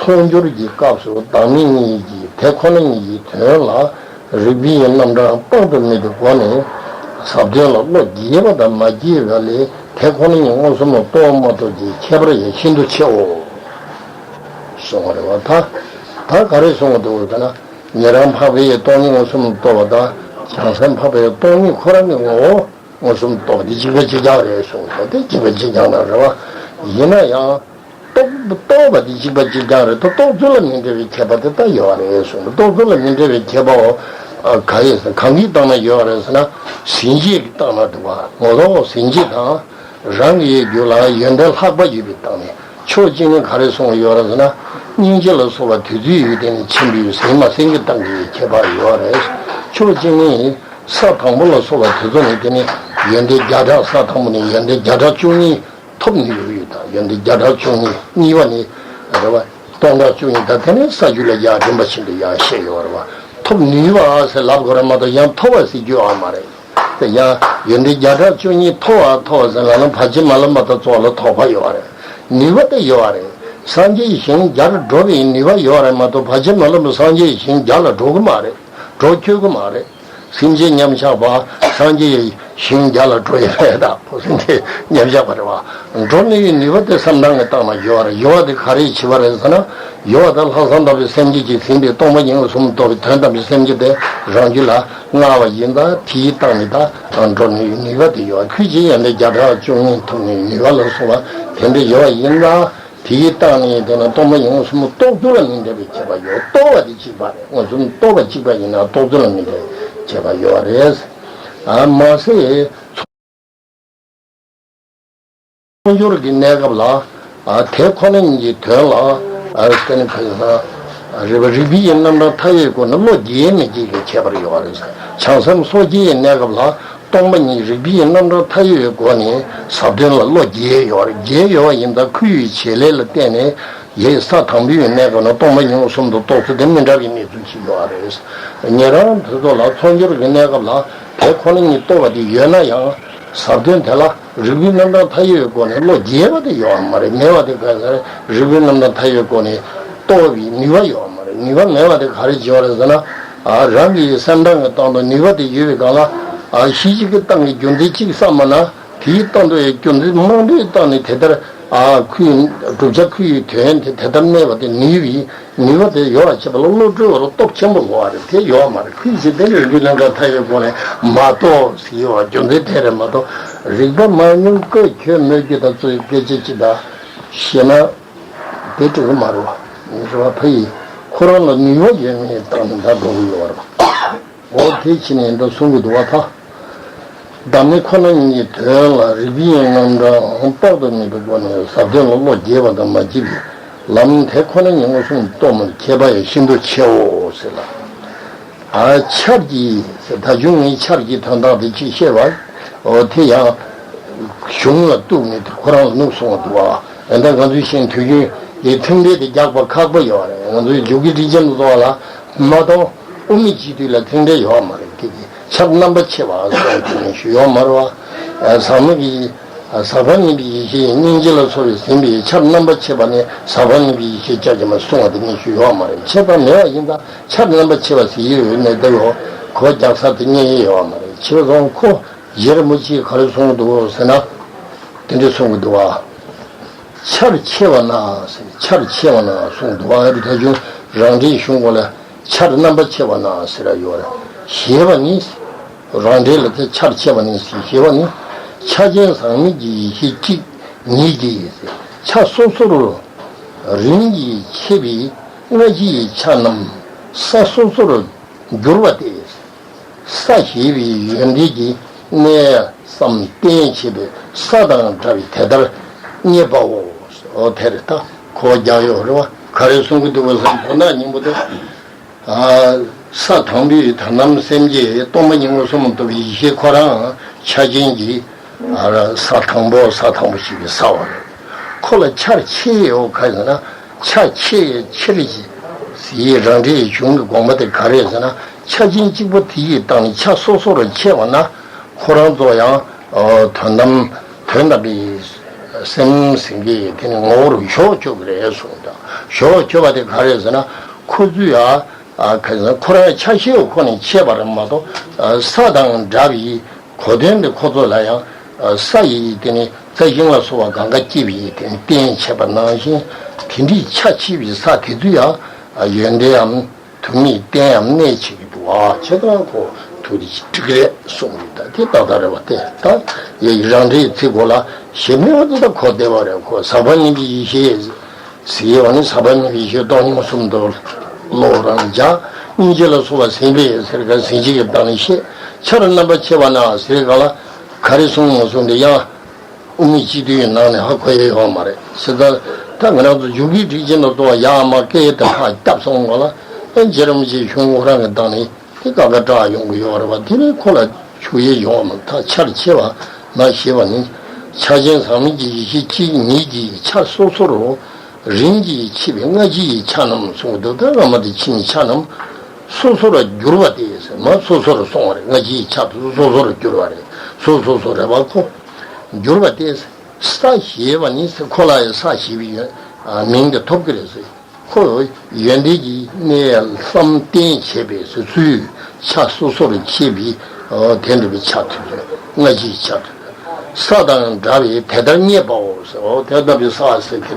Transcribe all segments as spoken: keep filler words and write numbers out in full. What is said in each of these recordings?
ཚོགས་སྦྱོར་གྱི་སྐབས་སུ་བདག་མེད་གཉིས་ཀྱི་དེ་ཁོ་ན་ཉིད་ཀྱི་དོན་ལ་རིགས་པའི་རྣམ་གྲངས་དཔག་ཏུ་མེད་པའི་སྒོ་ནས་ཟབ་དོན་ལ་བློ་རྒྱས་པ་དང་མ་རྒྱས་པ་ལས་དེ་ཁོ་ན་ཉིད་མངོན་སུམ་ལ་རྟོགས་མ་རྟོགས་ཀྱི་ཁྱད་པར་ཡང་ཤིན་ཏུ་ཆེའོ། གསུངས་པ་རེད་བ། ད་ད་ག་རེ་གསུངས་འདུག་ཟེར་ན། ཉན་རང་འཕགས་པའི་སྟོང་ཉིད་མངོན་སུམ་རྟོགས་པ་དང་བྱང་སེམས་འཕགས་པའི་སྟོང་ཉིད་ཁོ་རང་གི་ངོ་བོ་མངོན་སུམ་རྟོགས་པ་འདི་གཅིག་པ་གཅིག་རྐྱང་རེད་གསུངས་སོ། དེ་གཅིག་པ་གཅིག་རྐྱང་རང་རེད་བ། ཡིན་ན་ཡང་རྟོགས་རྟོགས་པ་འདི་གཅིག་པ་གཅིག་རྐྱང་རེད་དོ། རྟོགས་ཚུལ་ལ་མི་འབྲེལ་བའི་ཁྱད་པར་དེ་ལྟ་ཡོད་རེད་གསུངས། རྟོགས་ཚུལ་ལ་མི་འབྲེལ་བའི་ཁྱད་པར་འོ། ག་ཡིན་ཟེར་གང་གི་སྟེང་ན་ཡོད་རེད་ཟེར་ན། ཟིན་བྲིས་ཀྱི་སྟེང་ན་འདུག་བ། ངོ་ལོག་ཟིན་བྲིས་དང་། རང་གི་རྒྱུད་ལ་ཡོན་ཏན་ལྷག་པ་ཡོད་པའི་སྟེང་ནས་ཕྱོགས་གཅིག་ནས་ག་རེ་གསུངས་ཡོད་རེད་ཟེར་ན། སྙིང་རྗེ་ལ་སོགས་པ་དུས་ཚོད་ཡོད་དེ་ནི་ཆེན་པོའི་ཟིན་མ་ཟིན་གྱི་སྟེང་གི་ཁྱད་པར་ཡོད་རེད། ཕྱོགས་གཅིག་ནས་ས་དང་པོ་ལ་སོགས་པ་དེ་ཚོ་ནི་དེ་ནི་ཡོན་ཏན་བརྒྱ་ཕྲག་ས་དང་པོ་ནས་ཡོན་ཏན་བརྒྱ་ཕྲག་བཅུ་གཉིས་ཐོབ་ནུས་ཡོད་དང་། ཡོན་ཏན་བརྒྱ་ཕྲག་བཅུ་གཉིས་གཉིས་པ་ནི་རེད་བ། སྟོང་ཕྲག་བཅུ་གཉིས་དང་དེ་ནི་ས་རྒྱུད་ལ་ཡང་རིམ་པ་བཞིན་དུ་ཡང་བཤད་ཡོད་རེད་བ། ཐོབ་ནུས་པ་ཟེར་ལབ་དགོས་རེད་མ་གཏོགས་ཡང་ཐོབ་པ་ཟེར་རྒྱུ་ཡོད་མ་རེད། དེ་ཡང་ཡོན་ཏན་བརྒྱ་ཕྲག་བཅུ་གཉིས་ཐོབ་པ་ཐོབ་པ་ཟེར་ལབ་ན་ཕལ་ཆེར་མ་ལབ་མ་གཏོགས་ཚོགས་ལ་དོགས་པ་ཡོད་རེད། ནུས་པ་དེ་ཡོད་རེད། སངས་རྒྱས་ཞིང་བརྒྱར་འགྲོ་བའི་ནུས་པ་ཡོད་རེད་མ་གཏོགས་ཕལ་ཆེར་མ་ལབ་ན་སངས་རྒྱས་ཞིང་བརྒྱ་ལ་འགྲོ་གི་མ་རེད། འགྲོ་འཁྱོལ་གི་མ་རེད། སེམས་ཅན་མཉམ་གཞག་པ་སངས་རྒྱས་ཞིང་བརྒྱ་ལ་འགྲོ་ཡི་རེད། ད་ཕོ་སེམས་ཅན་མཉམ་གཞག་པ་རེད་བ། འགྲོ་ནུས་པའི་ནུས་པ་དེ་བསམ་སྟངས་ཀྱི་སྟེང་ན་ཡོད་རེད། ཡོད་པ་དེ་ག་རེ་བྱེད་པ་རེད་ཟེར་ན། ཡོད་པ་དེ་ལྷག་བསམ་དམ་པའི་སེམས་བསྐྱེད་ཀྱིས་ཟིན་པའི་སྟོང་པ་ཉིད་མངོན་སུམ་རྟོགས་པའི་དོན་དམ་པའི་སེམས་བསྐྱེད་དེ་རང་རྒྱུད་ལ་མངའ་བ་ཡིན་ཙང་དེའི་སྟེང་ནས་ད་འགྲོ་ནུས་པའི་ནུས་པ་དེ་ཡོད། ཁོས་ཀྱི་ཡོན་ཏན་བརྒྱ་ཕྲག་བཅུ་གཉིས་ཐོབ་ནུས་ནུས་པ་ལ་སོགས་པ་དེ་འདྲ་ཡོད་པ་ཡིན་ཙང་། དེའི་སྟེང་ནས་དེ་ན་སྟོང་པ་ཉིད་མངོན་སུམ་རྟོགས་ཚུལ་ལ་མི་འབྲེལ་བའི་ཁྱད་པར་ཡོད། རྟོགས་པ་དེ་གཅིག་པ་རེད། མངོན་སུམ་རྟོགས་པ་གཅིག་པ་ཡིན་ན་རྟོགས་ཚུལ་ལ་མི་འབྲེལ་བའི་ཁྱད་པར་ཡོད་རེད། ཨ་མ་ཟད། ཚོགས་སྦྱོར་གྱི་གནས་སྐབས་ལ། ཨ་དེ་ཁོ་ན་ཉིད་ཀྱི་དོན་ལ། ཨ་དེ་ནི་ཕན་ཚུན། རིགས་པ་རིགས་པའི་རྣམ་གྲངས་མཐའ་ཡས་སྒོ་ནས་བློ་རྒྱས་མི་རྒྱས་ཀྱི་ཁྱད་པར་ཡོད་རེད། བྱང་སེམས་སོ་སྐྱེའི་གནས་སྐབས་ལ། སྟོང་པ་ཉིད་རིགས་པའི་རྣམ་གྲངས་མཐའ་ཡས་སྒོ་ནས་ཟབ་དོན་ལ་བློ་རྒྱས་ཡོད་རེད། རྒྱས་ཡོད་པ་ཡིན་ཙང་ཁོའི་བྱེད་ལས་ལ་བརྟེན་ནས་ཡེ་ས་དང་པོའི་གནས་སྐབས་ན་སྟོང་པ་ཉིད་མངོན་སུམ་དུ་རྟོགས་ཚུལ་དེ་མི་འདྲ་བའི་གནས་ཚུལ་ཞིག་ཡོད་རེད། ཉན་རང་དེ་ཚོ་ལ་ཚོགས་སྦྱོར་གྱི་གནས་སྐབས་ལ་དེ་ཁོ་ན་ཉིད་རྟོགས་པ་དེ་ཡོད་ན་ཡང་ཟབ་དོན་དེ་ལ་རིགས་པའི་རྣམ་གྲངས་མཐའ་ཡས་སྒོ་ནས་བློ་རྒྱས་པ་དེ་ཡོད་མ་རེད། མེད་པ་དེ་ག་ས་རེད། རིགས་པའི་རྣམ་གྲངས་མཐའ་ཡས་སྒོ་ནས་རྟོགས་པའི་ནུས་པ་ཡོད་མ་རེད། ནུས་པ་མེད་པ་དེ་ག་རེ་བྱེད་པ་རེད་ཟེར་ན། ཨ་རང་གི་སེམས་སྟངས་ཀྱི་སྟེང་དུ་ནུས་པ་དེ་ཡོད་པའི་སྒང་ལ། ཨ་ཤེས་བྱེད་ཀྱི་སྟངས་ཀྱི་རྒྱུ་མཚན་གཅིག་བསམ་པ་ན། དེའི་སྟེང་དུ་ཡང་རྒྱུ་མཚན་མང་པོའི་སྟེང་ནས་དེ་ལྟར། ཨ་ཁོའི་བསྒྲུབ་བྱ་ཁོའི་དོན་དེ་དེ་ལྟར་གནས་པ་དེ་ནུས་པའི་ནུས་པ་དེ་ཡོད་པ་བྱེད་པ་ལ་བློ་གྲོས་བར་སྟོབས་ཆེན་པོ་དགོས་པ་རེད། དེ་ཡོད་མ་རེད། ཁོའི་ཕྱིར་དེ་ནི་རིགས་པའི་རྣམ་གྲངས་མཐའ་ཡས་སྒོ་ནས་མ་རྟོགས་ཟེར་བ་རྒྱུ་མཚན་དེ་རེད་མ་གཏོགས། རིག་པ་མ་ཉུང་ཀུན་ཁྱོད་མོས་གུས་དང་རྩོད་སྐད་ཅིག་ཅིག་དང་ཞེ་ན། དེ་འགྲིག་གི་མ་རེད་བ། རེད་བ། ཕ་ཡིས་ཁོ་རང་ལ་ནུས་པ་ཡོད་མེད་སྟེང་ནས་ད་འགྲོ་གི་ཡོད་རེད་བ། འོ་དེ་ཕྱིན་ནས་འདི་གསུང་གི་འདུག་བ་ད། བདག་མེད་ཁོ་ན་ཉིད་ཀྱི་དོན་ལ་རིགས་པའི་རྣམ་གྲངས་དཔག་ཏུ་མེད་པའི་སྒོ་ནས་ཟབ་དོན་ལ་བློ་རྒྱས་པ་དང་མ་རྒྱས་པའི་ལམ་དེ་ཁོ་ན་ཉིད་མངོན་སུམ་རྟོགས་པར་མཁས་པ་ཡང་ཤིན་ཏུ་ཆེའོ་ཟེར་ལ། ཨ་ཆར་གྱིས་ཟེར། ད་གཞུང་ནས་ཆར་གྱི་དོན་དག་དེ་ཅིག་བཤད་པ། འོ་དེ་ཡང་གཞུང་ལ་གཏུགས་ནས་དེ་ཁོ་རང་ལ་གནུབས་སོང་བ་འདུག་བ། ཨ་ད་ང་ཚོས་ཤེས་དུས་རྒྱུན་གྱི་ཐུན་སྒྲིལ་དེ་རྒྱག་པ་ཁག་པོ་ཡོད་རེད། ང་ཚོའི་འཇུག་གི་སྒྲིག་ཆེན་དུ་བཟོ་བ་ལ་མ་གཏོགས་དབུ་མའི་སྤྱི་དུས་ལ་ཐུན་སྒྲིལ་ཡོད་མ་རེད། དེ་གི་ཆར་རྣམ་པ་ཕྱེ་བ་སོགས་ཀྱི་ནུས་ཤུགས་ཡོད་མ་རེད་བ། ཟག་མེད་ཀྱི་ཟག་པ་མེད་པའི་ཡེ་ཤེས་སྙིང་རྗེ་ལ་སོགས་པས་ཟིན་པའི་ཆར་རྣམ་པ་ཕྱེ་བ་ནི་ཟག་པ་མེད་པའི་ཡེ་ཤེས་ཅག་གི་མ་གསུང་བ་དེ་ནུས་ཤུགས་ཡོད་མ་རེད། ཕྱེ་བ་མེད་པ་ཡིན་ཙང་ཆར་རྣམ་པ་ཕྱེ་བ་ཟེར་ཡོད་མེད་དེ་ཡོད་གོ་རྒྱག་ས་དེ་རྙེད་ཡོད་མ་རེད། ཕྱེ་བ་སོང་ཁོ། རྗེ་རིན་པོ་ཆེས་ག་རེ་གསུངས་འདུག་ཟེར་ན། དེ་འདྲ་གསུངས་ཀྱི་འདུག་བ། ཆར་ཆེ་བ་ན་ཟེར། ཆར་ཆེ་བ་ན་གསུངས་འདུག་བ། ཨ་རི་ད་གཞུང་རང་འགྲེལ་གཞུང་གོ་ལ་ཆར་རྣམ་པ་ཆེ་བ་ན་ཟེར་ཡ་ཡོད་རེད། ཞེས་པ་ནི། རང་འགྲེལ་ལ་དེ་ཆར་ཆེ་བ་ནི་ཟེར། ཞེས་པ་ནི། ཆ་ཅན་ཟག་མེད་ཀྱི་ཡེ་ཤེས་གཅིག་ཉིད་ཀྱིས་ཆ་སོ་སོར་རིམ་གྱིས་ཕྱེ་བའི་སྔ་ཕྱིའི་ཆ་རྣམས་ས་སོ་སོར་འགྱུར་བ་སྟེ། ས་ཞེས་པའི་ཡོན་ཏན་གྱི་གནས་སམ་རྟེན་བྱེད་པའི་ས་དང་འདྲ་བའི་དེ་ལྟར་རྙེད་པའོ། འོ་དེ་རེད། ད་གོ་བ་རྒྱག་ཡོད་རེད་བ། ག་རེ་གསུང་གི་འདུག་བ་ཟེར་ན། དོན་དག་སྙིང་པོ་དེ། ཨ་ས་དང་པོའི་དོན་དམ་སེམས་བསྐྱེད་སྟོང་པ་ཉིད་མངོན་སུམ་དུ་ཡེ་ཤེས་ཁོ་རང་ཆ་ཅན་གྱི་ཨ་ས་དང་པོ་ས་དང་པོ་ཞིག་གི་ས་བ་རེད། ཁོ་ལ་ཆར་ཆེ་ཡོད་ག་ཟེར་ན། ཆ་ཆེ་ཆེར་ཟེར་རང་འགྲེལ་གཞུང་གི་དགོངས་པ་དེ་ག་རེ་ཟེར་ན། ཆ་ཅན་གཅིག་པོ་དེ་ཡི་སྟེང་ནས་ཆ་སོ་སོ་རུ་ཕྱེ་བ་ན། ཁོ་རང་ཚོ་ཡང་དོན་དམ་དོན་དམ་པའི་སེམས་ཟེར་གྱི་དེ་ནི་ངོ་བོར་ཞོག་ཆོག་གི་རེད་གསུངས་དང་ ཞོར་བ་ཁྱོད་པ་དེ་ག་རེད་ཟེར་ན། ཁོ་ཚོས་ཡ་ཨ་ག་ཟེར་ན། ཁོ་རང་ཆ་ཤས་ཁོ་ནས་ཆད་པ་རེད་མ་གཏོགས། ཨ་ས་དང་འདྲ་བའི་གོ་དོན་དེ་ཁོ་ཚོ་ལ་ཡང་ཨ་ས་ཡི་དེ་ནི་རྩྭ་ཤིང་ལ་སོགས་པ་གང་ག་སྐྱེས་པའི་དེ་ནི་རྟེན་བྱེད་པ་ནང་བཞིན། དེ་འདྲའི་ཆ་ཆེ་བའི་ས་དེ་ཚོ་ཡང་ཨ་ཡོན་ཏན་འམ་དུ་མའི་རྟེན་འམ་གནས་བྱེད་ཀྱི་འདུག་ཨ། བྱས་ཙང་ཁོ་ཐུགས་རྗེ་ཆེ་ཁྲིག་རེད་གསུངས་ཡོད། ད་དེ་ཏག་ཏག་རེད་བ། དེ་ད་ཡ་རང་འགྲེལ་ཚིག་གོ་ལ་ཞེ་མེད་པ་དེ་ད་གོ་བདེ་བ་རེད། ཁོ་ཟག་པ་གཉིས་ཀྱི་ཡེ་ཤེས་ཟེར་ཡོད་པ་ནི། ཟག་པ་གཉིས་ཀྱི་ཡེ་ཤེས་སྟོང་ཉིད་གསུམ་དུ་བློ་རང་འཇགས། སྙིང་རྗེ་ལ་སོགས་པ་ཟིན་པའི་ཟེར་ག་ཟིན་བྱེད་ཀྱི་བདག་ཉིད་ཤེས། ཆར་རྣམ་པར་ཕྱེ་བ་ན་ཟེར་ག་ལ་ག་རེ་གསུངས་མ་གསུངས་དེ་ཡང་དབུ་མའི་སྤྱི་དོན་ནང་ནས་ཧ་གོ་ཡ་ཡོད་མ་རེད་ཟེར། ད་ད་ང་རང་ཚོ་འཇུག་པའི་སྒྲིག་ཆེན་དུ་གཏོགས་ཡག་མ་སྐད་དེ་ཧ་བཏབ་སོང་ག་ལ། ཨེ་རྗེ་རིན་པོ་ཆེའི་གཞུང་ཁོ་རང་གི་བདག་ཉིད་དེ་ག་ག་གྲགས་ཡོང་གི་ཡོད་རེད་བ། དེ་ནི་ཁོ་ལ་ཆུ་ཡེ་ཡོང་བ་མ། ད་ཆར་ཕྱེ་བ་ན་ཞེས་པ་ནི། ཆ་ཅན་ཟག་མེད་ཀྱི་ཡེ་ཤེས་གཅིག་ཉིད་ཀྱིས་ཆ་སོ་སོར་རིམ་གྱིས་ཕྱེ་བའི་སྔ་ཕྱི་ཡི་ཆ་རྣམས་གསུངས་འདུག་ད་སྔ་མ་དེ་ཕྱི་མའི་ཆ་རྣམས་སོ་སོར་བསྒྱུར་བ་སྟེ་ཟེར། མ་སོ་སོར་སོང་བ་རེད། སྔ་ཕྱི་ཡི་ཆ་དེ་སོ་སོར་བསྒྱུར་བ་རེད། སོ་སོ་སོ་རེད་བ། ཁོ་བསྒྱུར་བ་སྟེ་ཟེར། ས་ཞེས་པ་ནི་ཟེར། ཁོ་ལ་ཡང་ས་ཞེས་པའི་ཡོན་མིང་དེ་ཐོབ་ཀྱི་རེད་ཟེར། ཁོ་ཡོན་ཏན་གྱི་གནས་བསམ་གཏན་བྱས་པའི་ཚུལ་ཆ་སོ་སོར་ཕྱེ་བའི་དེ་འདྲ་བའི་ཆ་དེ་ཚོ། སྔ་ཕྱིའི་ཆ་དེ་ཚོ། ས་དང་འདྲ་བས་དེ་ལྟར་རྙེད་པའོ་ཟེར། འོ་དེ་ལྟ་བུའི་ས་ཟེར་དེ་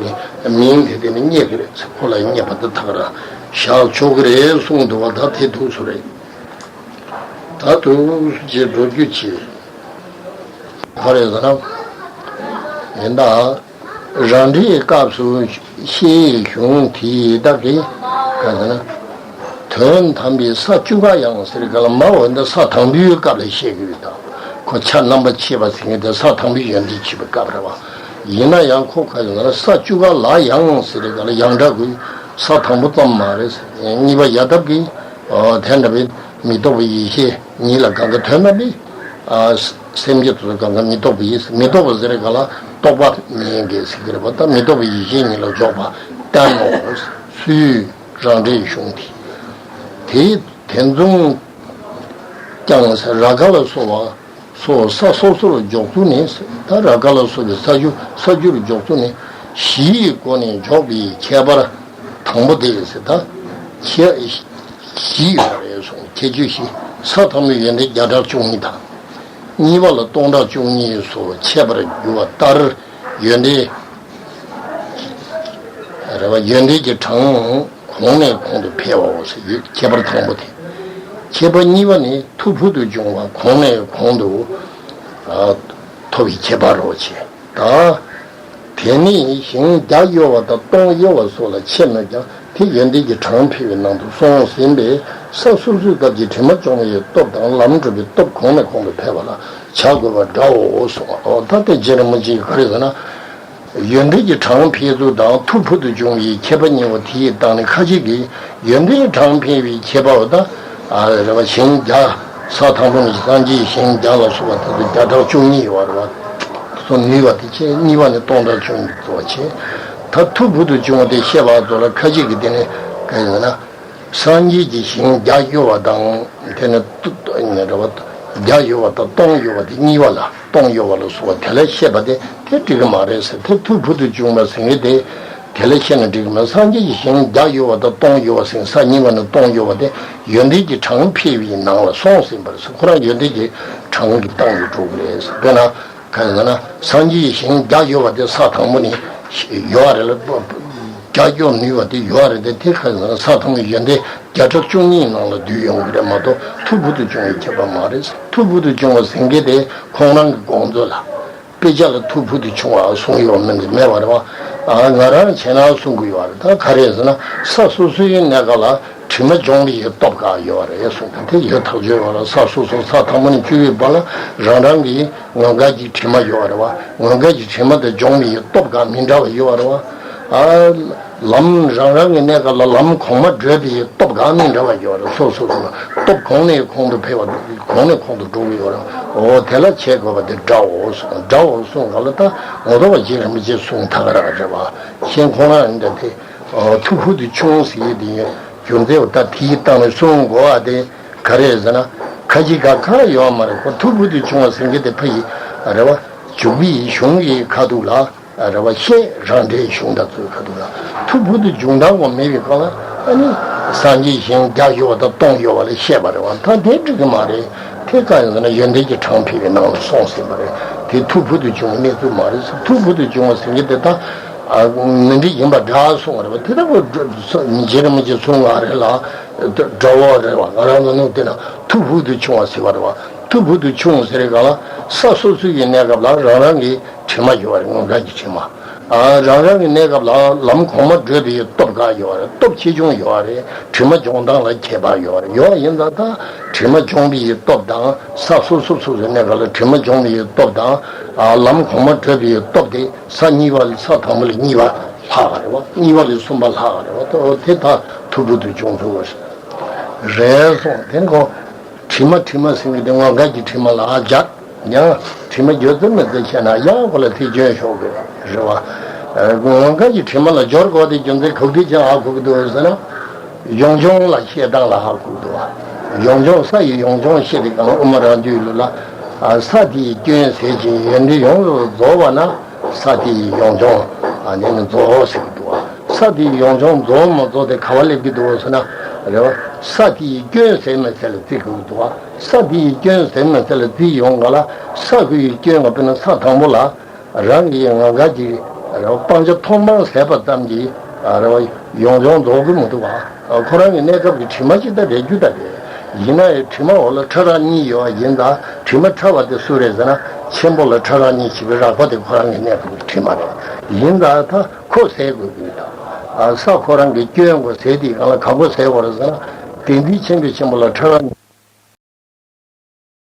ནི་མིང་དེ་དེ་ནི་རྙེད་ཀྱི་རེད་ཟེར། ཁོ་ལ་རྙེད་པ་དེ་ཐག་རང་བཞག་ཆོག་གི་རེད་གསུངས་འདུག་བ། ད་དེ་ཐུགས་སུ་རེད། ད་ཐུགས་སུ་ཅེས་འགྲོ་རྒྱུ་ཆེ། ག་རེ་ཟེར་ན། ཡིན་ད། རང་འགྲེལ་གྱི་སྐབས་སུ་བཤད་གཞུང་དེའི་བདག་གིས་ག་ཟེར་ན། དོན་དམ་པའི་ས་བཅུ་ཀ་ཡང་ཟེར་ག་ལ་མ། འོ་འདི་ས་དང་པོའི་སྐབས་ལ་བཤད་ཀྱི་ཡོད་ད། ཁོ་ཆ་རྣམ་པ་ཕྱེ་བ་ཟེར་མཁན་དེ་ས་དང་པོའི་ཡོན་ཏན་ཕྱེ་བའི་སྐབས་རེད་བ། ཡིན་ན་ཡང་ཁོ་ག་ཟེར་ན། ས་བཅུ་ཀ་ལ་ཡང་ཟེར་ག་ལ་ཡང་སྒྲ་གི་ས་དང་པོ་ཙམ་མ་རེད། གཉིས་པ་ཡ་ཐབས་ཀྱིས་དེ་འདྲ་བའི་མི་རྟོག་པའི་ཡེ་ཤེས་ཉིད་ལ་གང་ག་དོན་དམ་པའི། ཨ། སེམས་བསྐྱེད་དུ་གང་ག་མི་རྟོག་པ་ཡིས། མི་རྟོག་པ་ཟེར་ག་ལ་རྟོག་པ་མེད་མཁན་ཟེར་གི་རེད་པ། ད་མི་རྟོག་པའི་ཡེ་ཤེས་ཉིད་ལ་འཇོག་པ་བསྟན་ནོ། སུའི་རང་འགྲེལ་གཞུང་དེ། དེ་དེ་མཚུངས་ཀྱང་ཟེར། ར་ག་ལ་སོགས་པ་སོགས་ས་སོ་སོར་འཇོག་ཚུལ་ནི། ད་ར་ག་ལ་སོགས་པའི་ས་བཅུ་ས་བཅུར་འཇོག་ཚུལ་ནི། བཞིའི་སྒོ་ནས་འཇོག་པའི་ཁྱད་པར་དང་པོ་དེ་ཟེར། ད་ཁྱད་བཞི་ཡོད་རེད་གསུངས། ཁྱད་ཆོས་བཞི། ས་དང་པོའི་ཡོན་ཏན་བརྒྱ་ཕྲག་བཅུ་གཉིས་དང་། གཉིས་པ་ལ་སྟོང་ཕྲག་བཅུ་གཉིས་སུ་འཆད་པར་འགྱུར་བ་ལྟར། ཡོན་ཏན་རེད་བ། ཡོན་ཏན་གྱི་གྲངས་གོང་ནས་གོང་དུ་འཕེལ་བའོ་ཟེར། ཁྱད་པར་དང་པོ་དེ། ཁྱད་པར་གཉིས་པ་ནི་ཐུགས་ཕུལ་དུ་བྱུང་བ་གོང་ནས་གོང་དུ་ཐོབ་པའི་ཁྱད་པར་རོ་ཞེས། ད། དེ་ནི་ཞིང་བརྒྱ་གཡོ་བ་དང་སྟོང་གཡོ་བ་སོགས་ལ་ཕྱེ་ན་ཀྱང་དེ་ཡོན་ཏན་གྱི་གྲངས་འཕེལ་བའི་ནང་དུ་སོང་ཟིན་པས། ས་སོ་སོའི་སྐབས་ཀྱི་དྲི་མ་སྦྱོང་བའི་སྟོབས་དང་ལམ་སྒྲུབ་པའི་སྟོབས་གོང་ནས་གོང་དུ་འཕེལ་བ་ལ་བྱ་དགོས་པ་འདྲའོ་གསུངས། འོ་ད་དེ་རྗེ་རིན་པོ་ཆེས་ག་རེ་ཟེར་ན། ཡོན་ཏན་གྱི་གྲངས་འཕེལ་ཚུལ་དང་ཐུགས་ཕུལ་དུ་བྱུང་བའི་ཁྱད་པར་གཉིས་པོ་དེའི་སྟེང་ནས་ཁ་ཅིག་གིས་ཡོན་ཏན་གྱི་གྲངས་འཕེལ་བའི་ཁྱད་པར་བ་དང་། ཨ་རེད་བ། ཞིང་བརྒྱ། ས་དང་པོ་ནས་སངས་རྒྱས་ཞིང་བརྒྱ་ལ་སོགས་པ་དེ་ཚོ་བརྒྱ་ཕྲག་བཅུ་གཉིས་ཡོད་རེད་བ། སོ་ནུས་པ་དེ་བྱས། གཉིས་པ་ནི་སྟོང་ཕྲག་བཅུ་གཉིས་ཚོ་བྱས། ད་ཐུགས་ཕུལ་དུ་བྱུང་བ་དེ་བཤད་པ་ཚོ་ལ་ཁ་ཅིག་གིས་དེ་ནི་ག་ཡིན་ན། སངས་རྒྱས་ཀྱི་ཞིང་བརྒྱ་གཡོ་བ་དང་། དེ་ནི་ཏུ་ཏུ་ནི་རེད་བ། བརྒྱ་གཡོ་བ་དང་སྟོང་གཡོ་བ་དེ་གཉིས་པ་ལ། སྟོང་གཡོ་བ་ལ་སོགས་པ་དེ་ལ་བཤད་པ་དེ་དེ་འགྲིག་གི་མ་རེད་ཟེར། དེ་ཐུགས་ཕུལ་དུ་བྱུང་བ་ཟེར་མཁན་དེ་དེ་ལ་བཤད་ན་འགྲིག་གི་མ་རེད། སངས་རྒྱས་ཀྱི་ཞིང་བརྒྱ་གཡོ་བ་དང་སྟོང་གཡོ་བ་ཟེར། ས་གཉིས་པ་ནས་སྟོང་གཡོ་བ་དེ་ཡོན་ཏན་གྱི་གྲངས་འཕེལ་བའི་ནང་ལ་སོང་ཟིན་པ་རེད་ཟེར། ཁོ་རང་ཡོན་ཏན་གྱི་གྲངས་ཀྱི་སྟེང་དུ་འགྲོ་གི་རེད་ཟེར། དཔེར་ན། གང་ཟེར་ན། སངས་རྒྱས་ཀྱི་ཞིང་བརྒྱ་གཡོ་བ་དེ་ས་དང་པོ་ནས་ཡོད་རེད་ལ། བརྒྱ་གཡོ་ནུས་པ་དེ་ཡོད་རེད་དེ། དེ་གང་ཟེར་ན། ས་དང་པོའི་ཡོན་ཏན་བརྒྱ་ཕྲག་བཅུ་གཉིས་ནང་ལ་འདུས་ཡོང་གི་རེད་མ་གཏོགས་ཐུགས་ཕུལ་དུ་བྱུང་བའི་ཁྱད་པར་མ་རེད། ཐུགས་ཕུལ་དུ་བྱུང་བ་ཟེར་མཁན་དེ་ཁོང་རང་གི་དགོངས་ཚུལ་ལ། དཔེ་ཆ་ལ་ཐུགས་ཕུལ་དུ་བྱུང་བ་གསུངས་ཡོད་མིན་དེ་མེད་པ་རེད་བ། ཨ། ང་རང་བྱས་ན་གསུང་གི་ཡོད་རེད། ད་ག་རེ་ཟེར་ན། ས་སོ་སོའི་གནས་སྐབས་ལ་དྲི་མ་སྦྱོང་བའི་སྟོབས་གང་ཡོད་རེད་གསུངས་ཏེ། དེ་ཡོད་ཐག་ཆོད་ཡོད་རེད། ས་སོ་སོ་ས་དང་པོ་ནས་བཅུ་པའི་བར་ལ་རང་རང་གི་མངོན་དགའ་གྱི་དྲི་མ་ཡོད་རེད་བ། མངོན་དགའ་གྱི་དྲི་མ་དེ་སྦྱོང་བའི་སྟོབས་གང་མི་འདྲ་བ་ཡོད་རེད་བ། ཨ། ལམ་རང་རང་གི་གནས་སྐབས་ལ་ལམ་གོང་མ་བགྲོད་པའི་སྟོབས་གང་མི་འདྲ་བ་ཡོད་རེད། སོ་སོ་སོ་སྟོབས་གོང་ནས་གོང་དུ་འཕེལ་བ། གོང་ནས་གོང་དུ་འགྲོ་གི་ཡོད་རེད། འོ་དེ་ལ་བྱེད་དགོས་པ་དེ་འདྲའོ། འདྲའོ་གསུངས་ག་ལ། ད་ངོ་ཐོག་པ་རྗེ་རིན་པོ་ཆེ་གསུངས་ཐག་རང་རེད་བ། གཞན་ཁོང་རང་འདྲ་དེ། ཨོ། ཐུགས་ཕུལ་དུ་བྱུང་ཟེར་ཡས་དེ་ཡིན། རྒྱུ་མཚན་བ་ད་དེའི་སྟེང་ནས་གསུང་དགོས་པ་དེ་ག་རེ་ཟེར་ན། ཁ་ཅིག་ག་ག་ཡོད་མ་རེད། ཁོ་ཐུགས་ཕུལ་དུ་བྱུང་བ་ཟེར་མཁན་དེ་ཕ་ཡི་རེད་བ། འཇུག་པའི་གཞུང་གི་ཁ་ཐུག་ལ་རེད་བ། བཤད་རང་འགྲེལ་གཞུང་དང་ཚོའི་ཁ་ཐུག་ལ། མཐུ་ཕུལ་དུ་བྱུང་སྟངས་ངོ་མེད་པའི་སྐབས་ལ་ཨ་ནི་སངས་རྒྱས་ཞིང་བརྒྱ་ཡོད་པ་དང་སྟོང་ཡོད་པ་ལ་བཤད་པ་རེད་བ། ད་དེ་འགྲིག་གི་མ་རེད། དེ་གང་ཡིན་ཟེར་ན་ཡོན་ཏན་གྱི་གྲངས་ཕུད་པའི་ནང་ལ་གསུངས་ཟིན་པ་རེད། དེ་མཐུ་ཕུལ་དུ་བྱུང་བའི་གནས་ཚུལ་མ་རེད་ཟེར། མཐུ་ཕུལ་དུ་བྱུང་བ་ཟེར་མཁན་དེ་ད་ཨ་མི་འགྲིག་ཡིན་པ་འདྲ་གསུངས་པ་རེད་བ། དེ་ལྟ་བུ་རྗེ་རིན་པོ་ཆེ་གསུང་ང་རེད་ལ་དགྲ་བོ་རེད་བ། ང་རང་ཚོ་ནུབ་དེ་ན་མཐུ་ཕུལ་དུ་བྱུང་བ་ཟེར་བ་རེད་བ། མཐུ་ཕུལ་དུ་བྱུང་ཟེར་རེད་ག་ལ་ས་སོ་སོ་ཡི་གནས་སྐབས་ལ་རང་རང་གི་དྲི་མ་ཡོད་པ་རེད། ངོ་མཁན་གྱི་དྲི་མ། ཨ། རང་རང་གི་གནས་སྐབས་ལ་ལམ་གོང་མ་བགྲོད་པའི་སྟོབས་འགའ་ཡོད་རེད། སྟོབས་ཆེ་ཆུང་ཡོད་རེད། དྲི་མ་སྦྱོང་སྟངས་ལ་ཁྱད་པར་ཡོད་རེད། ཡོད་ཡིན་ཙང་ད་དྲི་མ་སྦྱོང་བའི་སྟོབས་དང་ས་སོ་སོ་སོ་སོའི་གནས་སྐབས་ལ་དྲི་མ་སྦྱོང་བའི་སྟོབས་དང་། ཨ། ལམ་གོང་མ་བགྲོད་པའི་སྟོབས་དེ་ས་གཉིས་པ་ལས་ས་དང་པོ་ལས་གཉིས་པ་ལྷག་ག་རེད་བ། གཉིས་པ་ལས་གསུམ་པ་ལྷག་ག་རེད་བ། དེ་ད་མཐུ་ཕུལ་དུ་བྱུང་ཚུལ་རེད་སོང་། དེ་ནི་ཁོ། དྲི་མ་དྲི་མ་ཟེར་མཁན་དེ་ངོ་མཁན་གྱི་དྲི་མ་ལ་སྦྱར། ཡང་དྲི་མ་སྦྱོར་ཚུལ་མི་ཚེ་ཆེ་ན་ཡང་ཁོ་ལ་ཐེ་ཇུས་ཤོར་གི་རེད་བ། ཨ། ངོ་མཁན་གྱི་དྲི་མ་ལ་སྦྱོར་དགོས་དེ་རྒྱུ་མཚན་ག་དུས་ཀྱང་ཧ་གོ་གི་འདུག་ཟེར་ན། ཡོངས་སྦྱོང་ལ་བཤད་སྟངས་ལ་ཧ་གོ་གི་འདུག་བ། ཡོངས་སྦྱོང་ས་ཡི་ཡོངས་སྦྱོང་བཤད་དེ་གང་དབུ་མ་རང་རྒྱུད་ལུགས་ལ། ཨ། ས་དེ་ཡི་སྐྱོན་ཟད་ཅིང་ཡོན་ཏན་ཡོངས་སུ་རྫོགས་པ་ན། ས་དེ་ཡི་ཡོངས་སྦྱོང་ཨ་ནི་ནི་རྫོགས་ཟེར་གི་འདུག་བ། ས་དེ་ཡི་ཡོངས་སྦྱོང་རྫོགས་མ་རྫོགས་དེ་ག་བ་སླེབས་ཀྱི་འདུག་ཟེར་ན། རེད་བ། ས་དེ་ཡི་སྐྱོན་ཟད་མི་ཚད་ལ་བརྩི་དགོས་འདུག་བ། ས་དེ་ཡི་སྐྱོན་ཟད་མི་ཚད་ལ་བརྩི་ཡོང་ག་ལ། ས་དེ་ཡི་སྐྱོན་ང་དཔེར་ན་ས་དང་པོ་ལ་རང་གི་ངོ་མཁན་གྱི་རེད་བ། སྤང་བྱ་མཐོང་སྤང་ཟད་པ་ཙམ་གྱིས་རེད་བ། ཡོངས་སྦྱོང་རྫོགས་ཀྱི་མི་འདུག་བ། ཁོ་རང་གི་གནས་སྐབས་ཀྱི་དྲི་མ་ཅིག་ད་རེད་རྒྱུ་ད་རེད། ཡིན་ན་ཡང་དྲི་མ་འོག་ལ་ཕྲ་རགས་གཉིས་ཡོད་པ་ཡིན་ཙང་། དྲི་མ་ཕྲ་བ་དེ་སུ་རེད་ཟེར་ན། ཆེན་པོ་ལ་ཕྲ་རགས་གཉིས་བྱེད་པའི་རགས་པ་དེ་ཁོ་རང་གི་གནས་སྐབས་ཀྱི་དྲི་མ་རེད། ཡིན་ཙང་ད་ཁོ་ཟད་དགོས་ཀྱི་ཡོད། ཨ། ས་ཁོ་རང་གི་སྐྱོན་ཁོ་ཟད་དེ་གང་ལ་ག་གོ་ཟད་དགོས་རེད་ཟེར་ན། དེ་འདི་ཆེན་པོའི་ཆེན་པོ་ལ་ཕྲ་རགས་གཉིས།